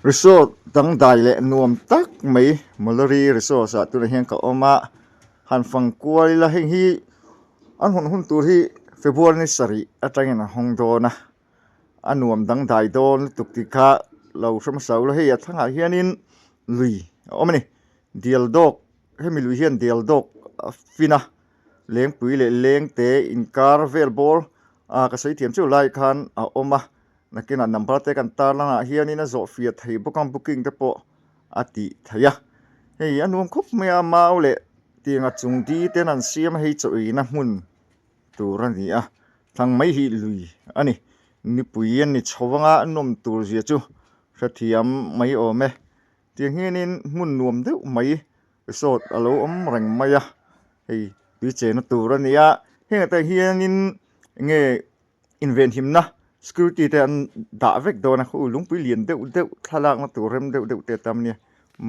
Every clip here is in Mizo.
Resort dangdai leh nuam tak mai Molary Resort ah tunah hian ka awm a han fang kual ila heng hi an hawn hun tur hi February ni sarih atangin an hawng dawn a a nuam dangdai dawn lutuk tih kha lo hre hmasa ula hei a thlangah hianin lui a awm a ni dial dawk hemi lui hian dial dawk a fin a lengpui leh lengte inkar vel bawr ah ka sawi thiam chiah lai khan a awm a. Nakinah number te kan tar langah hianin a zawh fiah thei bawk ang booking te pawh a tih theih a hei a nuam khawp mai a mau leh tianga chung di ten an siam a hei chaw eina hmun tur a ni a thlang mai hi lui a ni nipui a ni chho anga a nawm tur zia chu hrethiam mai awm e tiang hianin hmun nuam deuh mai resort a lo awm reng mai a hei tui chena tur a ni a heng ah te hianin enge invenhimna security te an dah vek dawn a khu lungpui lian deuh deuh thlalakna tur rem deuh deuh te a tam ania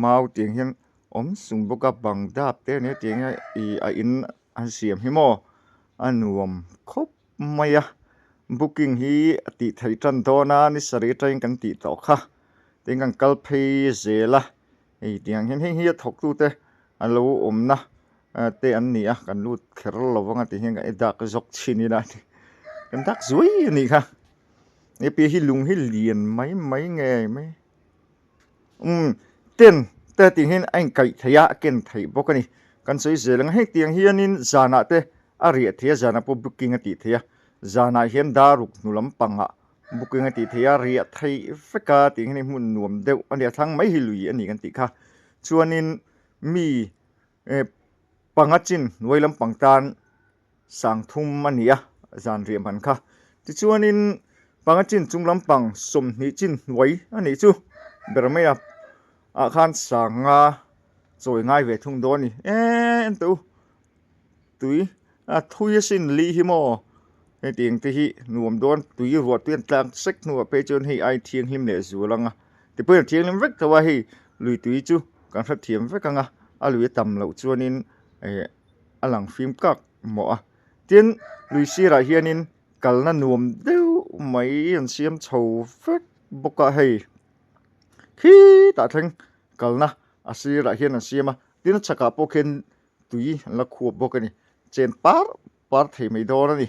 mau tiang hian awm sung bawk a bang dap te ania tiang hian ih a in an siam hi maw a nuam khawp mai a booking hi a tih theih tan dawn a ni sarih atangin kan tih tawh kha tin kan kal phei zel a hei tiang hian heng hi a thawk tute an lo awmna te an ni a kan lut kher lo vang a ti hian kan dak zawk chhin ila kan dak zuai a nih kha he piah hi lung hi lian mai mai ngei mai umm tent te tih hian a inkaih theih a a ken theih bawk a ni kan sawi zel ang heng tiang hianin zanah te a riah theih a zanah pawh booking a tih theih a zanah hian dar ruk hnu lampangah booking a tih theih a riah theih vek a tih hian hmun nuam deuh a ni a thlang mai hi lui a ni kan tih kha chuanin mi Eh panga chin hnuai lampang tan sangthum a ni a zan riah man kha tichuanin panga chin chung lampang sawmhnih chin hnuai a nih chu ber mai a ah khan sanga chawi ngai ve thung dawn a ni eee en teh u tui a thui asin li hi maw hetiang te hi nuam dawn tui ruah tui an tlak sek hnuah phei chuan hei ai thianghlim leh zual ang a tipuiin a thianghlim vek tho a hei lui tui chu kan hrethiam vek ang a a lui a tam loh chuanin eh a lang fim kak mawh a tin lui sirah hianin kalna nuam deuh mai an siam chho vek bawk a hei khitah thleng kalna a sirah hian an siam a tin a chhakah pawh khian tui an la khuap bawk a ni chen par par thei mai dawn a ni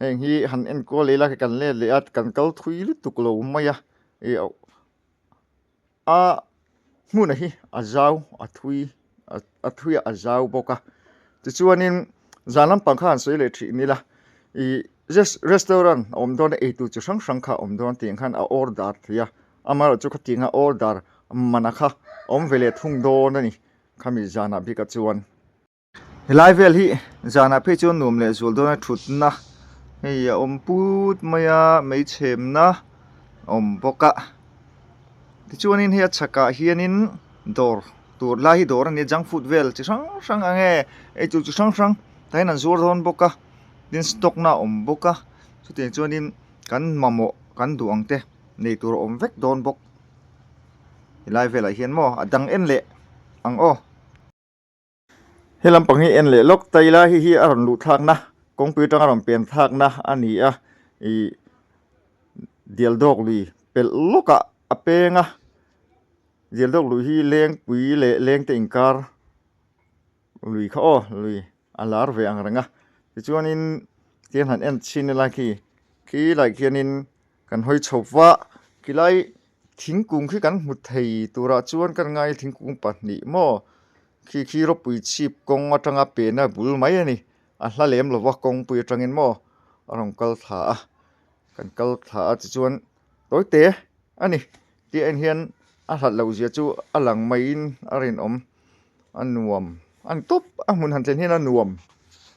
heng hi han enkawl leh ila kan let leh a kan kal thui lutuk lo mai a ih a hmun hi a zau a thui a thui a zau bawk a tichuanin zan lampang kha han sawi leh thin ila ih restaurant a awm dawn a eitur chi hrang hrang kha a awm dawn tih ang khan a order theih a amaherawhchu khatianga order mana kha a awm ve leh thung dawn a ni khami zanah bikah chuan. Helai vel hi zanah phei chuan nuam leh zual dawn a thutna hei a awm put mai a meichhemna a awm bawk a tichuanin hei a chhakah hianin dawr tur lai hi dawr a ni a junk food vel chi hrang hrang ang e eitur chi hrang hrang tah hian an zuar dawn bawk a tin stock na a awm bawk a chutiang chuanin kan mamawh kan duh ang te nei tur a awm vek dawn bawk helai velah hian maw a dang en leh ang aw. He lampang hi en leh lawk ta ila hei hi a rawn luh thlakna kawngpui atanga rawn pen thlakna a ni a ih dial dawk lui pelh lawkah a peng a dial dawk lui hi lengpui leh lengte inkar lui kha aw lui a lar ve ang reng a tichuanin tiang han en chhin ila khi khi lai khianin Kan hawi chho va, khilai thingkung khi kan hmu thei turah chuan kan ngai thingkung pahnih maw khi khi rawpui chhip kawng atanga pena bul mai a ni a hla lem lova kawngpui atangin maw a rawn kal thla a kan kal thla a tichuan tawi te a ni tih en hian a hlat loh zia chu a lang maiin a rinawm a nuam a ni tawp a hmun han thlen hian a nuam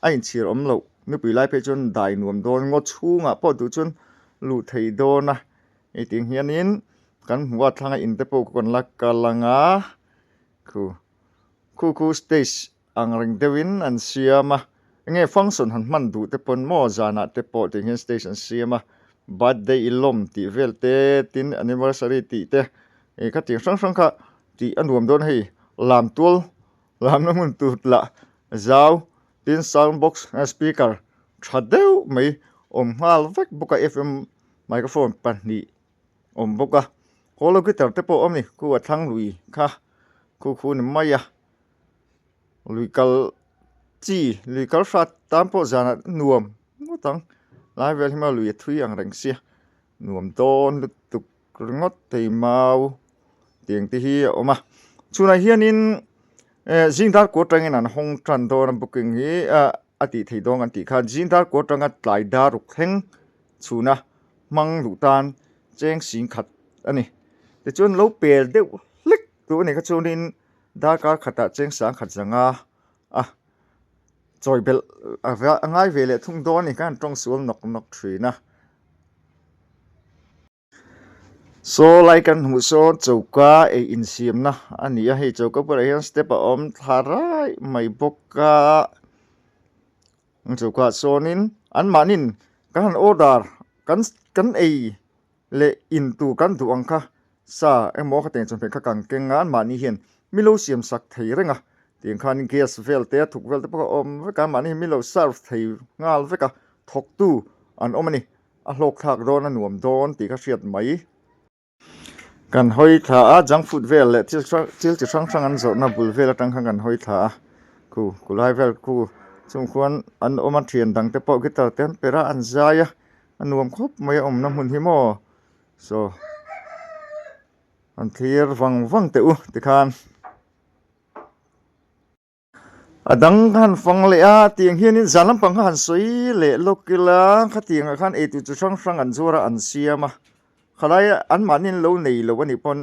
a inchhir awm loh nupui lai phei chuan dai nuam dawn ngaw chhungah pawh duh chuan luh thei dawn a hei tiang hianin kan hmuh a thlanga in te pawh kan la kal ang a khu khu khu stage ang reng deuhin an siam a enge function han hman duh te pawn maw zanah te pawh tiang hian stage an siam a birthday i lawm tih vel te tin anniversary tih te ih khatiang hrang hrang kha tih a nuam dawn hei lam tual lamna hmun tur lah zau tin sound box speaker tha deuh mai awm nghal vek bawk a F M microphone pahnih awm bawk a. Holo guitar te pawh a awm a ni khu a thlang lui kha khu khu ni mai a lui kal chi lui kal hrat tan pawh zanah nuam ngawt ang lai vel hi maw lui a thui ang reng sia nuam dawn lutuk ringawt thei mau tiang te hi a awm a chhunah hianin eh zing dar kut atangin an hawng tan dawn a booking hi ah a tih theih dawn kan tih khan zing dar kut atanga tlai dar ruk thleng chhuna hmang duh tan cheng sing khat a ni tichuan lo pel deuh hlek duh a nih kha chuanin darkar khatah cheng sang khat zanga a chawi belh a ngai ve leh thung dawn a ni khan tawng sual nawk nawk thin a. Saw lai kan hmuh sawn choka ei insiamna a ni a hei choka bulah hian step a awm thla rai mai bawk a choka ah sawnin anmahniin kan han order kan kan ei leh in tur kan duh ang kha sa emaw ka teng chawhmeh kha kan keng a anmahni hian mi lo siam sak thei reng a tiang khan gas vel te a thuk vel te pawh a awm vek a anmahni hian mi lo serve thei nghal vek a thawktu an awm a ni. A hlawk thlak dawn a nuam dawn tih ka hriat mai. Kan hawi thla a, junk food vel leh thil hrang thil chi hrang hrang an zawrhna bul vel atang khan kan hawi thla a, khu kulai vel khu chung khuan an awm a thian dang te pawh guitar te an perh a an zai a, a nuam khawp mai a awmna hmun hi maw saw an thlir vang vang teh u tikhan. A dang ka han fang leh a tiang hianin zan lampang kha han sawi leh lawk ila khatiangah khan eitur chi hrang hrang an zuar a an siam a khalai anmahni an lo nei lo anih pawn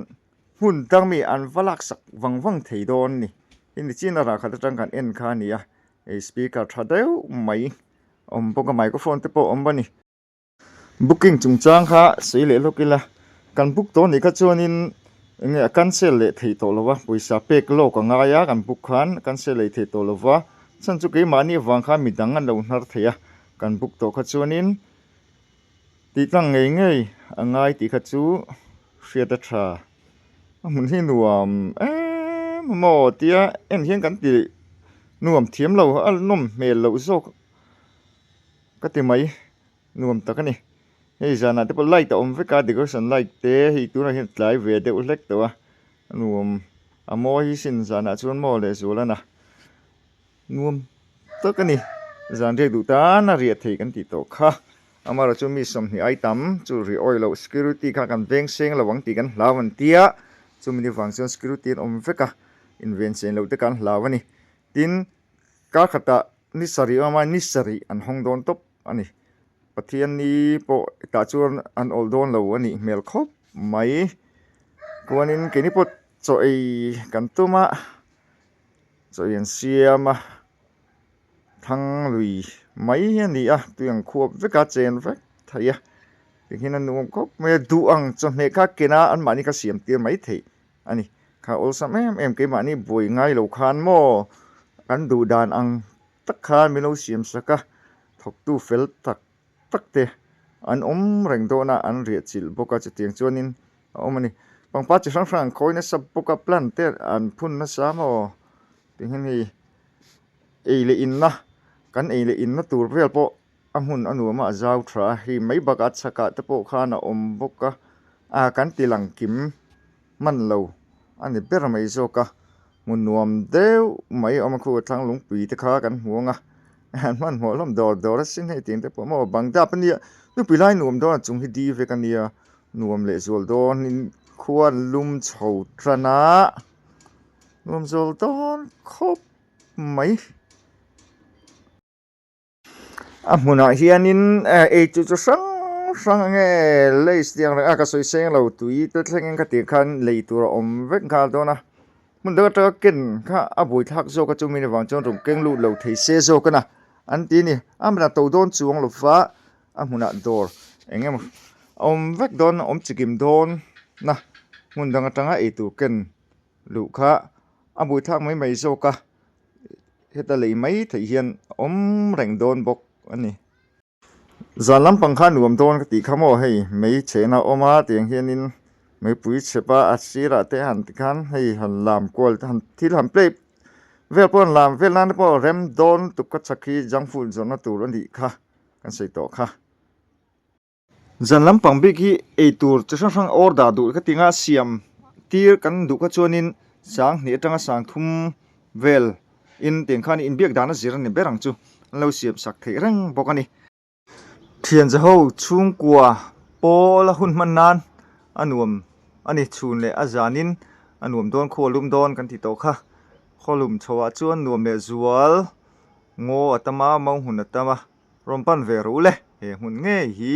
hmun dang mi an va laksak vang vang thei dawn a ni hemi chin a rah khat atang kan en kha a ni a hei speaker tha deuh mai awm bawk a microphone te pawh a awm a ni. Booking chungchang kha sawi leh hlawk ila, kan book tawh anih kha chuanin enge a cancel leh theih tawh lo va, pawisa pek lawk a ngai a kan book khan cancel leh theih tawh lo va, chhan chu keimahni avang khan midang an lo hnar thei a, kan book tawh kha chuanin tih tlang ngei ngei a ngai tih kha chu hriat a tha, a hmun hi nuam em maw tia en hian kan ti nuam thiam lo a nawm hmel loh zawk ka ti mai. Nuam tak a ni. Hei zanah te pawh light a awm vek a, decoration light te hei tunah hian tlai ve deuh hlek tawh a, a nuam a mawi hi sin zanah chuan maw leh zual a na nuam tak a ni. Zan riak duh tan a riah thei kan tih tawh kha. Amaherawhchu chu mi 20 ai tam chu ri awih loh security kha kan veng seng lo ang tih kan hlau an tia, chumi ni vang chuan security an awm vek a, inven sen loh te kan hlau a ni. Tin, kar khatah ni sarih awm a, ni sarih an hawng dawn tawp. a ni. Pathianni pawh tah chuan an awlh dawn lo a nih hmel khawp mai. Chuanin keini pawh chaw ei kan tum a, chaw ei an siam a, thang lui mai a ni a, tui ang khuap vek a, chen vek thei a, tikhian a nuam khawp mai a, duh ang chawhmeh kha ken a anmahni kha siam tir mai theih a ni. Kha awlsam em em keimahni buai ngai lo khan maw kan duh dan ang tak khan min lo siam sak a, thawktu fel tak tak te an awm reng dawn a, an riah chilh bawk a, chutiang chuanin a awm a ni. Pangpar chi hrang hrang an khawi nasa bawk a, plant te an phun nasa maw tih hian hei ei leh inna kan ei leh inna tur vel pawh a hmun a nuam a, a zau tha a, hei mai bakah chhakah te pawh khan a awm bawk a, ah kan ti lang kim. Hman lo a ni ber mai zawk a, hmu nuam deuh mai a awm a, khu thlang lungpui te kha kan hmu ang a, an hmanhmawh hlawm dawr dawr a sin hei tiang te pawh maw bang dap a nia, nupui lai nuam dawn a chung hi di vek a nia, nuam leh zual dawn in khua an lum chho tan a, nuam zual dawn khawp mai. A hmunah hianin ei chu chu hrang hrang enge lays tih ang reng a ka sawi seng lo tui te thlengin kha tih khan lei tur a awm vek nghal dawn a hmun dang atanga ken kha a buaithlak zawk a chumi avang chuan rawn keng lut lo thei se zawk a na an ti a ni a hmunah to dawn chuang lo va a hmunah dawr eng emaw a awm vek dawn a awm chikim dawn na hmun dang atanga ei tur ken luh kha a buaithlak mai mai zawk a. Heta lei mai theih hian a awm reng dawn bawk a ni. Zan lampang kha nuam dawn ka tih kha maw hei mei chhehna a awm a tiang hianin meipui chhep a a sirah te han ti khan hei han lam kual te han thil han play vel pawh an lam vel nan te pawh rem dawn lutuk ka chak hi junk food zawrhna tur a nih kha kan sawi tawh kha. Zan lampang bik hi eitur chi hrang hrang order duh ka ti nga siam tir kan duh kha chuanin 2000 atanga 3000 vel in tiang khan inbiak dan a zir a ni ber ang chu an lo siam sak theih reng bawk a ni. Thianza ho chhungkua pawl a hun hman nan a nuam a ni chhun leh a zanin a nuam dawn khaw lum dawn kan ti tawh kha khaw lum chho ah chuan nuam leh zual ngaw a tam a mau hmun a tam a rawn pan ve rawh u le he hmun ngei hi.